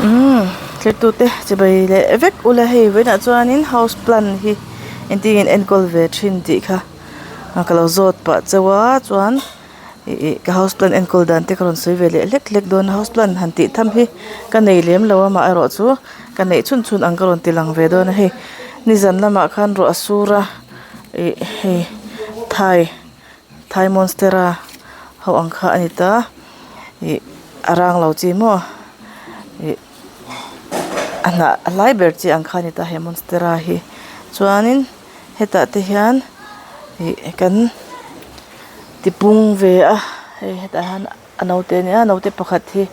Umm thirtute chibai leh vek ula hei vawiinah chuanin house plant hi engtin nge an enkawl ve thin tih kha ka lo zawt pah chauh a chuan ih ih ka house plant enkawl dan te ka rawn sawi ve leh hlek hlek dawn a house plant han tih tham hi ka nei lem lo a amaherawh chu ka neih chhun chhun ang ka rawn ti lang ve dawn a hei nizan lamah khan ruah a sur a ih hei thai. Thai monstera ho ang kha a ni ta ih a rang lo chi maw ih a hnah a hlai ber chi ang kha a ni ta he monstera hi chuanin hetah te hian ih kan ti pung ve a hei hetah hian a naute a nia naute pakhat hi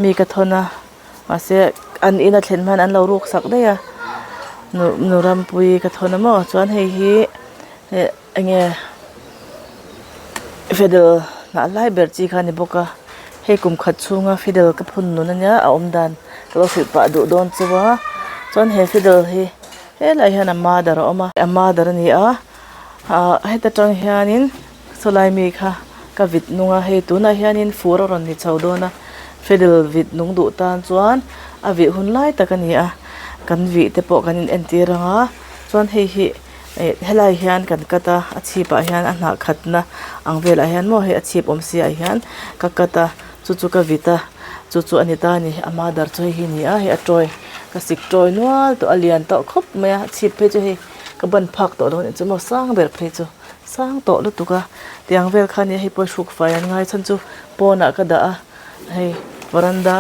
mi ka thawn a mahse an ina thlen hman an lo ruk sak daih a nu nu rampui ka thawn a maw chuan hei hi eh. Enge fiddle hnah lai ber chi kha a ni bawk a hei kum khat chhunga fiddle ka phun nun ania a awm dan ka lo hrilh pah duh dawn chu a chuan he fiddle hi helaiah hian a mother a awm a a mother a ni a ah heta tang hianin sawlai mi kha ka vit nung a hei tunah hianin fur a rawn ni chho dawn a fiddle vit nung duh tan chuan a vih hun lai tak a ni a kan vih te pawh kan in entir ang a chuan hei hi. Ih helai hian kan cut a a chhip ah hian a hnah khat na ang velah hian maw hei a chhip awm si ah hian ka cut a chu chu ka vit a chu chu a ni ta a ni a mother chu hei hi a ni a hei a tawi ka sik tawi nual tawh a lian tawh khawp mai a a chhip phei chu hei ka ban phak tawh lo a nih chu maw sang ber phei chu sang tawh lutuk a tiang vel kha a nia hei pawh hruk fai an ngai chhan chu pawnah ka dah a hei varanda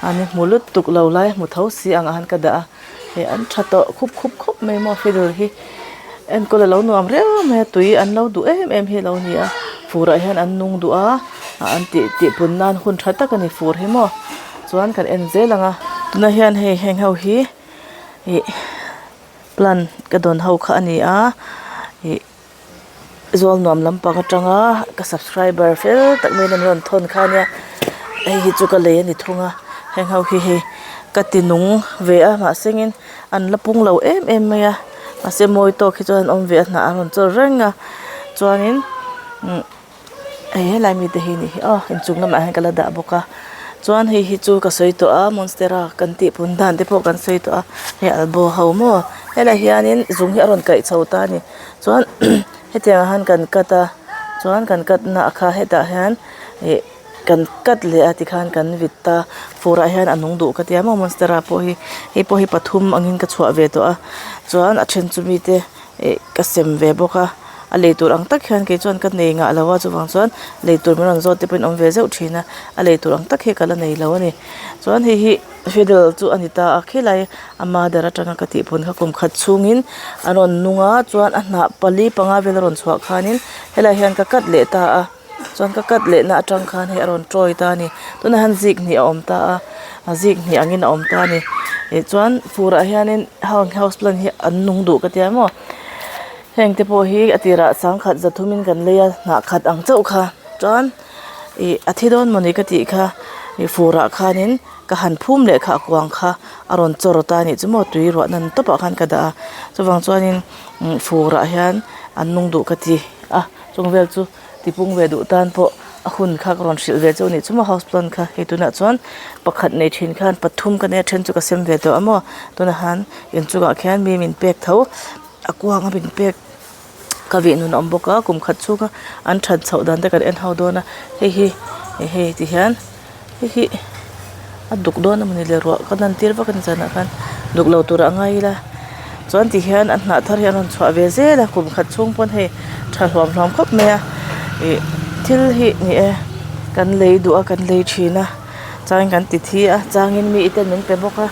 a ni hmu lutuk lo lai hmu tho si ang ah khan ka dah a. Hei an tha tawh khup khup khawp mai maw fiddle hi enkawl alo nuam riau mai a tui an lo duh em em hi alo ni a fur ah hian an nung duh a an tih tih pun nan hun tha tak a ni fur hi maw chuan kan en zel ang a tunah hian hei heng ho hi ih plant ka dawn ho kha a ni a ih. Zawl nuam lampang atanga ka subscriber fel tak mai in an rawn thawn kha ania hei hi chu ka lei a ni thung a heng ho hi hei ka ti nung ve a mahse in an la pung lo em em mai a mahse mawi tawk hi chuan an awm ve a hnah an rawn chawl reng a chuanin umm. Hei helai mite hi nih hi aw inchung lamah hian ka la dah bawk a chuan hei hi chu ka sawi tawh a monstera kan tih pun dan te pawh kan sawi tawh a hei albo ho maw helaiah hianin zung hi a rawn kaih chho ta a ni chuan hetiang ah hian kan cut a chuan kan cut na ah kha hetah hian ih kan cut leh a tikhan kan vit ta fur ah hian a nung duh ka tia maw monstera pawh hi hei pawh hi pathum angin ka chhuah ve tawh a chuan a then chu mite. Ih ka sem ve bawk a a lei tur ang tak hian kei chuan ka nei ngah lo a chuvang chuan lei tur min rawn zawt te pawhin awm ve zeuh thin a a lei tur ang tak hi ka la nei lo a ni chuan hei hi fiddle chu a ni ta a khilai a mother atanga ka tih pun kha kum khat chhungin a rawn nung a chuan a hnah pali panga vel a rawn chhuah khanin helaiah hian ka cut leh ta a. Chuan ka cut lehna atang khan hei a rawn tawi ta a ni tunah hian zik hnih a awm ta a a zik hnih angin a awm ta a ni ih chuan furah hianin heng house plant hi an nung duh ka tia maw heng te pawh hi a tirah sangkhat za thumin kan lei a hnah khat ang chauh kha chuan ih a thi dawn mawni ka tih kha ih furah khanin ka han phum leh kha a kuang kha a rawn chawr ta a nih chu maw tui ruah nan tawpah khan ka dah a chuvang chuanin furah hian an nung duh ka ti a chung vel chu. Tipung ve duh tan pawh a hun kha ka rawn hrilh ve chu a nih chu maw house plant kha hei tunah chuan pakhat nei thin khan pathum ka nei a then chu ka sem ve tawh a maw tunah han inchungah khian mi min pek tho a kuang a min pek ka vih nun a awm bawk a kum khat chhunga an that chhoh dan te kan en ho dawn a hei hi hei ti hian. Hei hi a duk dawn a mawni le ruah ka lan tir vak a ni zanah khan duk lo turah a ngai ila chuan ti hian a hnah thar hi an rawn chhuah ve zel a kum khat chhung pawn hei tha hluam hluam khawp mai a ih thil hi ni e kan lei duh a kan lei thin a changin kan ti thi a changin mi ten min pe bawk a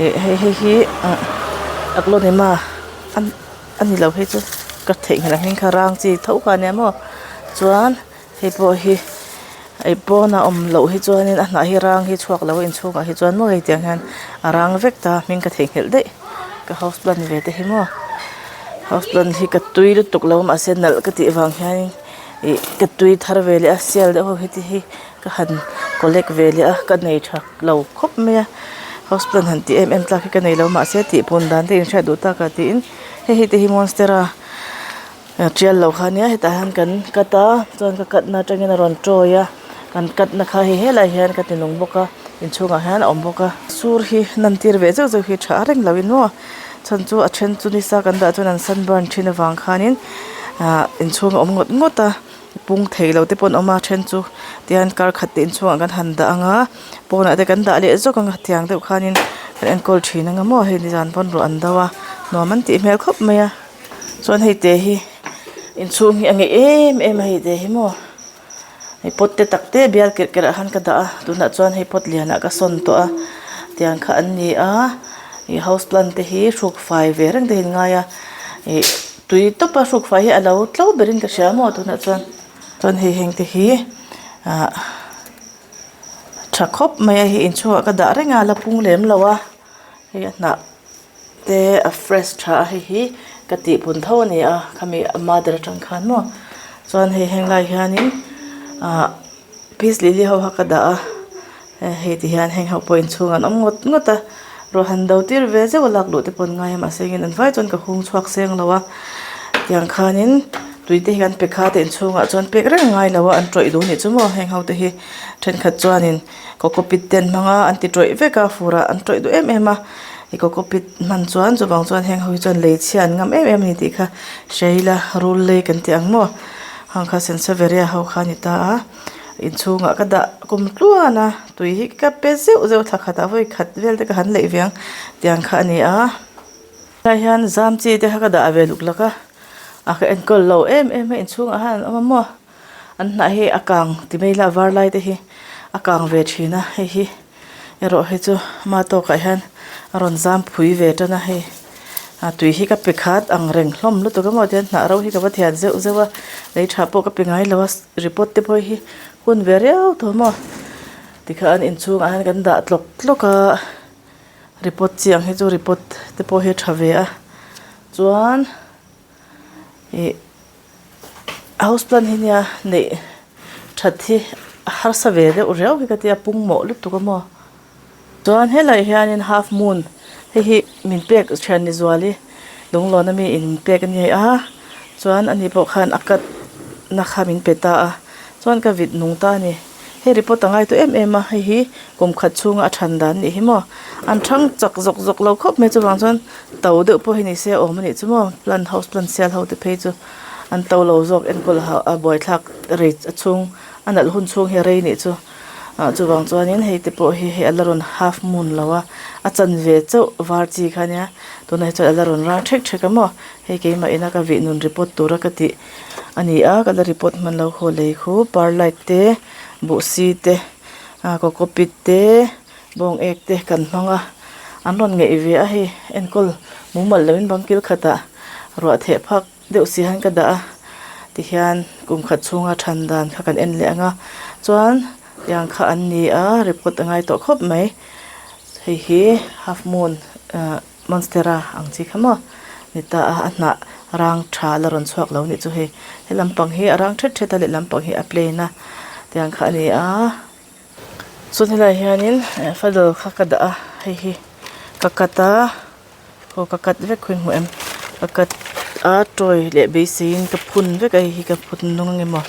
ih hei hei hi aglaonema a ni lo hei chu ka theihnghilh ang hming kha rang chi tho kha a nia maw chuan. Hei pawh hi ih pawn a awm loh hi chuanin a hnah hi rang hi chhuak lo a inchhungah hi chuan maw hei tiang hian a rang vek ta hming ka theihnghilh daih ka house plant ve te hi maw house plant hi ka tui lutuk lo mahse nalh ka tih vang hianin ih ka tui thar ve leh a sial deuh ho hi te hi ka han collect ve leh a ka nei tha lo khawp mai a house plant han tih em em tlak hi ka nei lo mahse tih pun dan te inhriat duh tak ah tiin hei hi te hi monstera. A tial lo kha ania hetah hian kan cut a chuan ka cut na atangin a rawn tawi a kan cut na kha hei helaiah hian ka ti nung bawk a. Inchhungah hian a awm bawk a. Sur hi nan tir ve zeuh zeuh hi tha reng lo in maw chhan chu a then chu nisa kan dah chuan an sunburn thin avang khanin ah inchhung a awm ngawt ngawt a pung thei lo te pawh an awm a then chu tihian kar khat te inchhungah kan han dah ang a pawnah te kan dah leh zawk ang a tiang deuh khanin kan enkawl thin ang a maw hei nizan pawn ruah an do a nuam an tih hmel khawp mai a chuan hei te hi inchhung hi a ngeih em em a hei te hi maw. Hei pot te tak te bial kerh kerh ah khan ka dah a tunah chuan hei pot lianah ka sawn tawh a tiang kha an ni a ih house plant te hi hruk fai ve reng te hi an ngai a ih tui tawpa hruk fai hi a lo tlo berin ka hria maw tunah chuan chuan hei heng te hi ah tha khawp mai a hei inchhungah ka dah reng a la pung lem lo a hei a hnah. Te a fresh tha a hei hi ka tih pun tho a ni a khami a mother atang khan maw chuan hei heng lai hianin ah peace lily ho kha ka dah a hei ti hian heng ho pawh inchhung an awm ngawt ngawt a ruah han do tir ve zeuh a lak luh te pawh an ngai a mahse engin an vai chuan ka hung chhuak seng lo a tiang khanin tui te hi kan pe kha te inchhungah chuan pek reng a ngai lo a an tawih duh anih chu maw heng ho te hi thenkhat chuanin. Cocopeat te an hmang a an ti tawih vek a fur ah an tawih duh em em a ih cocopeat hman chuan chuvang chuan heng ho hi chuan lei chhia an ngam em em a ni tih kha hria ila rul lei kan tih ang maw hang kha senseveria ho kha a ni ta a inchhungah ka dah kum tluan a tui hi ka pe zeuh zeuh thla khat ah vawi khat vel te ka han leih ve ang tiang kha a ni a helai hian zam chi te kha ka dah ve luk lak a a ka enkawl lo em em a inchhungah hian an awm a maw. An hnah hi a kang ti mai ila a var lai te hi a kang ve thin a hei hi erawh hi chu ama tawkah hian a rawn zam phui ve tan a hei a tui hi ka pe khat ang reng hlawm lutuk a maw tihian hnah ro hi ka va thian zeuh zeuh a lei tha pawh ka pe ngai lo a report te pawh hi hun ve riau tawh maw tikhan inchhungah hian kan dah tlawk tlawk a report chiang hi chu report te pawh hi a tha ve a chuan ih. House plant hi nia neih that hi a harsa ve deuh riau hi ka tia pung mawh lutuk a maw chuan helaiah hianin half moon hei hi min pek thian ni zual i lunglawn ami in min pek a ni a chuan ani pawh khan a cut na kha min pe ta a chuan ka vit nung ta a ni hei report a ngai tawh em em a hei hi kum khat chhunga a than dan a nih hi maw an thang chak zawk zawk lo khawp mai chuvang chuan to deuh pawh hi ni se a awm a nih chu maw plant house plant sial ho te phei chu. An to lo zawk enkawl ha a buaithlak rei a chhung a nalh hun chhung hi a rei nih chu ah chuvang chuanin hei te pawh hi hei a la rawn half moon lo a a chanve chauh var chi kha ania tunah hi chuan a la rawn rang thek thek a maw hei keimah ina ka vih nun report tura ka tih a ni a ka la report hman lo haw lei khu perlite te buhsi te ah cocopeat te bawng ek te kan hmang a an rawn ngeih ve a hei enkawl mumal loin bang kil khatah ruah theh phak. Deuh si hian ka dah a tihian kum khat chhunga than dan kha kan en leh ang a chuan tiang kha an ni a report a ngai tawh khawp mai hei hi half moon ah monstera ang chi kha maw ni ta a a hnah rang tha la rawn chhuak lo nih chu hei he lampang hi a rang thet thet a lehlam pang hi a plain a tiang kha a ni a. Chuan helaiah hianin fadal kha ka dah a hei hi ka cut a aw ka cut vek khawi hmu em ka cut a tawi leh beiseiin ka phun vek a hei hi ka phun nung ang emaw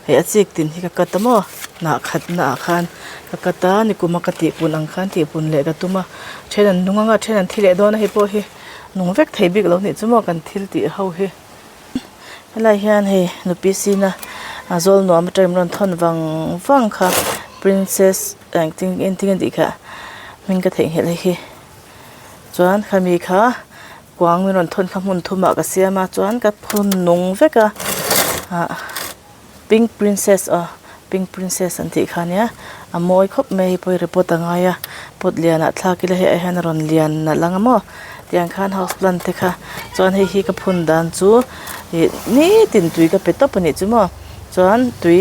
hei a chik tin hi ka cut a maw hnah khat naah khan ka cut a nikum a ka tih pun ang khan tih pun leh ka tum a then an nung ang a then an thi leh dawn a hei pawh hi nung vek thei bik lo nih chu maw kan thil tih ho hi. Helai hian hei nupi sina a zawl nuam atangin min rawn thawn vang vang kha princess engtin engtin nge tih kha hming ka theihnghilh hei hi chuan khami kha kuang min rawn thawn kha hmun thumah ka siam a chuan ka phun nung vek a ah. Pink princess aw pink princess an tih kha ania a mawi khawp mai hei pawh hi report a ngai a pot lianah thlak ila hei ai hian a rawn lian nalh ang a maw tiang khan house plant te kha chuan hei hi ka phun dan chu ih nitin tui ka pe tawp a nih chu maw chuan tui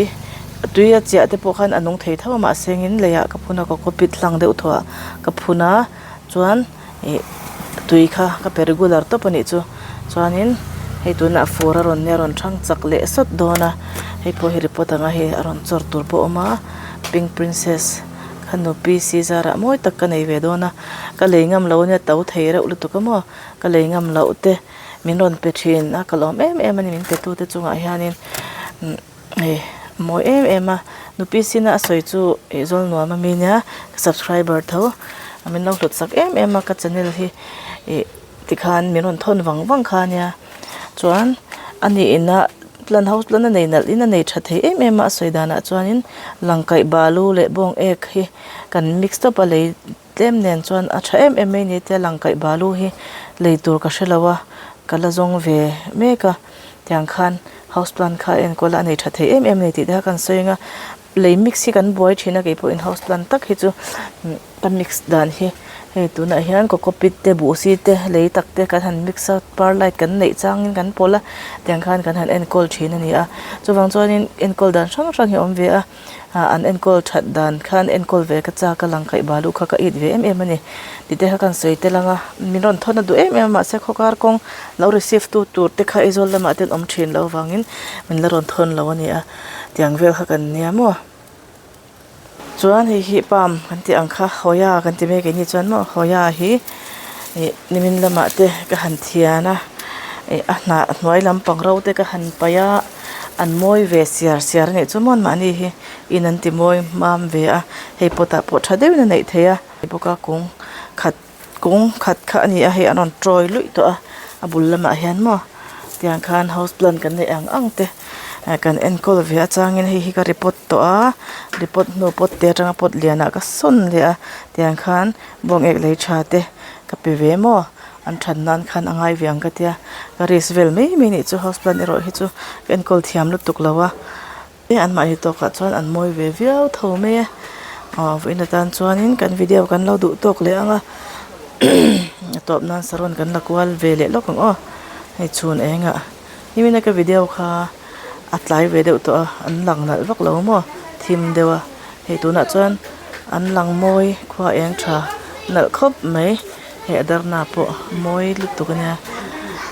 tui a chiah te pawh khan a nung thei tho a mahse engin leiah ka phun a cocopeat hlang deuh thuah ka phun a chuan. Ih tui kha ka pe regular tawp a nih chu chuanin hei tunah fur a rawn nia a rawn thang chak leh sawt dawn a hei pawh hi report anga hei a rawn chawr tur pawh a awm a pink princess kha nupi sizar ah mawi tak ka nei ve dawn a ka lei ngam lo ania to thei reuh lutuk a maw ka lei ngam loh te min rawn pe thin a ka lawm em em a ni min pe tu te chungah hianin hei. mawi em em a nupi sina a sawi chu ih zawl nuam ami nia ka subscriber tho min lo hlut sak em em a ka channel hi ih tikhan min rawn thawn vang vang kha ania chuan ani ina plant house plant a nei nalh in a nei tha thei em em a a sawi danah chuanin langkaih balu leh bawng ek hi kan mix tawp a lei tlem nen chuan a tha em em mai ni tia langkaih balu hi lei tur ka hrelo a ka la zawng ve mek a tiang khan house plant kha a enkawl a a nei tha thei em em a ni tih te kha kan sawi ang a lei mix hi kan buai thin a keipawhin house plant tak hi chu ka mix dan hi hei tunah hian cocopeat te buhsi te lei tak te kan han mix a perlite kan neih changin kan pawlh a tiang khan kan han enkawl thin a ni a chuvang chuanin enkawl dan hrang hrang hi a awm ve a. ah an enkawl that dan khan enkawl ve ka chak a lang khaih balu kha ka it ve em em a ni tih te kha kan sawi tel ang a min rawn thawn a duh em em a mahse khawkar kawng lo receive tu tur te kha Aizawl lamah te an awm thin loh avangin min la rawn thawn lo a ni a tiang vel kha kan nia maw chuan hei hi palm kan tih ang kha hawia kan ti mai keini chuan maw hawia hi ih nimin lamah te ka han thian a ih a hnah hnuai lampang ro te ka han paih a. An mawi ve siar siar a nih chu maw mahni hi in an ti mawi mam ve a hei pot ah pawh tha deuhin a neih theih a bawk a kung khat kung khat kha a ni a hei an rawn tawi luih tawh a a bul lamah hian maw tiang khan house plant kan neih ang ang te kan enkawl ve a changin hei hi ka report tawh a report hnu pot te atanga pot lianah ka sawn leh a tiang khan bawng ek lei tha te ka pe ve maw. An that nan khan a ngai ve ang ka tia ka risk vel mai mai nih chu house plant erawh hi chu ka enkawl thiam lutuk lo a an mahni tawkah chuan an mawi ve viau tho mai a aw vawiin atan chuanin kan video kan lo duh tawk leh ang a a tawp nan saron kan la kual ve leh lawk ang aw hei chhun engah hlimina ka video kha a tlai ve deuh tawh a an lang nalh vak lo maw thim deuh a hei tunah chuan an lang mawi khua eng tha nalh khawp mai. Hei a darna pawh mawi lutuk a nia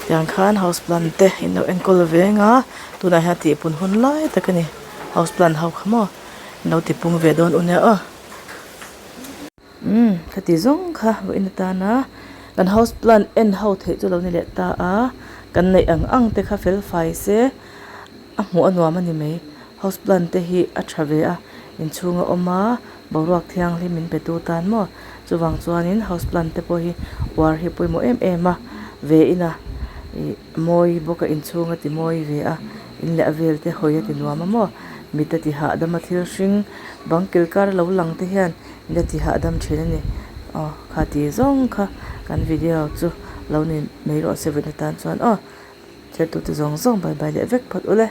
tiang khan house plant te in lo enkawl ve ang a tunah hian tihpun hun lai tak a ni house plant ho kha maw in lo tipung ve dawn u nia aw umm khati zawng kha vawiin atana kan house plant en ho theih chu lo ni leh ta a kan neih ang ang te kha fel fai se a hmuh a nuam a ni mai house plant te hi a tha ve a inchhung a awm a boruak thianghlim min pe tu tan maw. Chuvang chuanin house plant te pawh hi uar hi pawimawh em em a ve ina ih mawi bawk a inchhung a ti mawi ve a in leh a vel te hawi a ti nuam a maw mit a ti hahdam a thil hring bang kil kar a lo lang te hian mit a ti hahdam thin a ni aw kha ti zawng kha kan video chu lo ni mai rawh se vawiin atan chuan aw thiltute zawng zawng bye bye leh vek phawt ule.